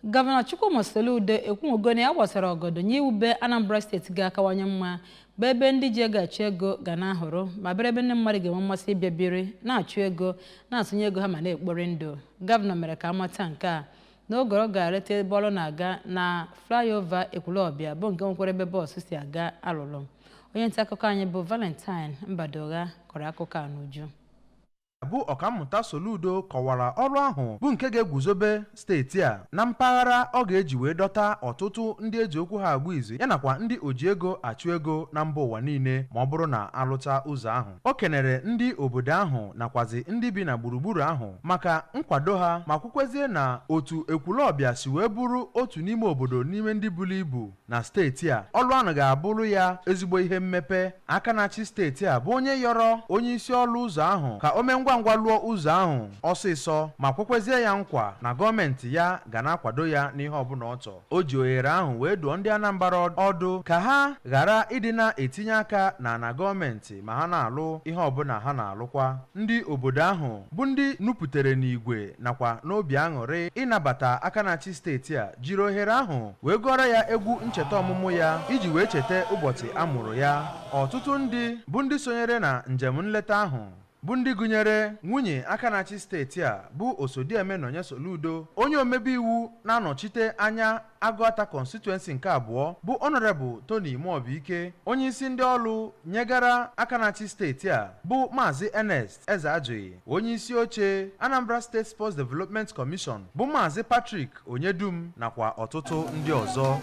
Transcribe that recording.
Gọvanọ Chukwuma Soludo ekwugo na ya gbasara ọgọdọ nye iwube Anambra Steeti ga-akawanye mma, bụ ebe ndị ji ego achụ ego ga na-ahụrụ ma bụrụ ebe ndị mmadụ ga-enwe mmasị ịbịa biri, na-achụ ego, na-atụnye ego ha ma na-ekpori ndụ. Gọvanọ mere ka amata nke a n'oge ọ gara leta ebe ọrụ na-aga na flyover Ekwulọbịa, bụ nke nwekwara ebe bọọsụ si aga alụlụ. Onye nta akụkọ anyị bụ Valentine Mbadogha kọrọ akụkọ a n'uju. Bụ Ọkammụta Soludo kọwara ọrụ ahụ bụ nke ga-eguzobe steeti a na mpaghara ọ ga-eji wee dọta ọtụtụ ndị eji okwu ha agba izu ya nakwa ndị oji ego achụ ego na mba ụwa niile ma ọ bụrụ na alụcha ụzọ ahụ. O kenere ndị obodo ahụ nakwazi ndị bi na gburugburu ahụ maka nkwado ha, ma kwukwezie na otu Ekwulọbịa si wee bụrụ otu n'ime obodo n'ime ndị buru ibu na steeti a, ọlụ ahụ ga-abụrụ ya ezigbo ihe mmepe. Aka na-achị steeti a bụ onye yọrọ onye isi ọlụ ụzọ ahụ ka o mee ngwa ngwa lụọ ụzọ ahụ ọsịsọ, ma kwekwezie ya nkwa na gọọmenti ya ga na-akwado ya n'ihe ọbụla ọ chọọ. O ji ohere ahụ wee dụọ ndị Anambra ọdụ ka ha ghara ịdị na-etinye aka na ana gọọmenti ma ha na-alụ ihe ọbụla ha na-alụkwa. Ndị obodo ahụ bụ ndị nupụtere n'igwe nakwa n'obi aṅụrị ịnabata aka na-achị steeti a jiri ohere ahụ wee gụọrọ ya egwu ncheta ọmụmụ ya iji wee cheta ụbọchị a mụrụ ya. Ọtụtụ ndị bụ ndị sonyere na njem nleta ahụ bụ ndị gụnyere nwunye aka na-achị steeti a bụ Osodieme Nonye Soludo, onye omebe iwu na-anọchite anya Agụata constituency nke abụọ bụ Honorable Tony Muobike, onye isi ndị ọlụ nyegara aka na-achị steeti a bụ Maazị Ernest Ezeajughi, onye isi oche Anambra State Sports Development Commission bụ Maazị Patrick Onyedum nakwa ọtụtụ ndị ọzọ.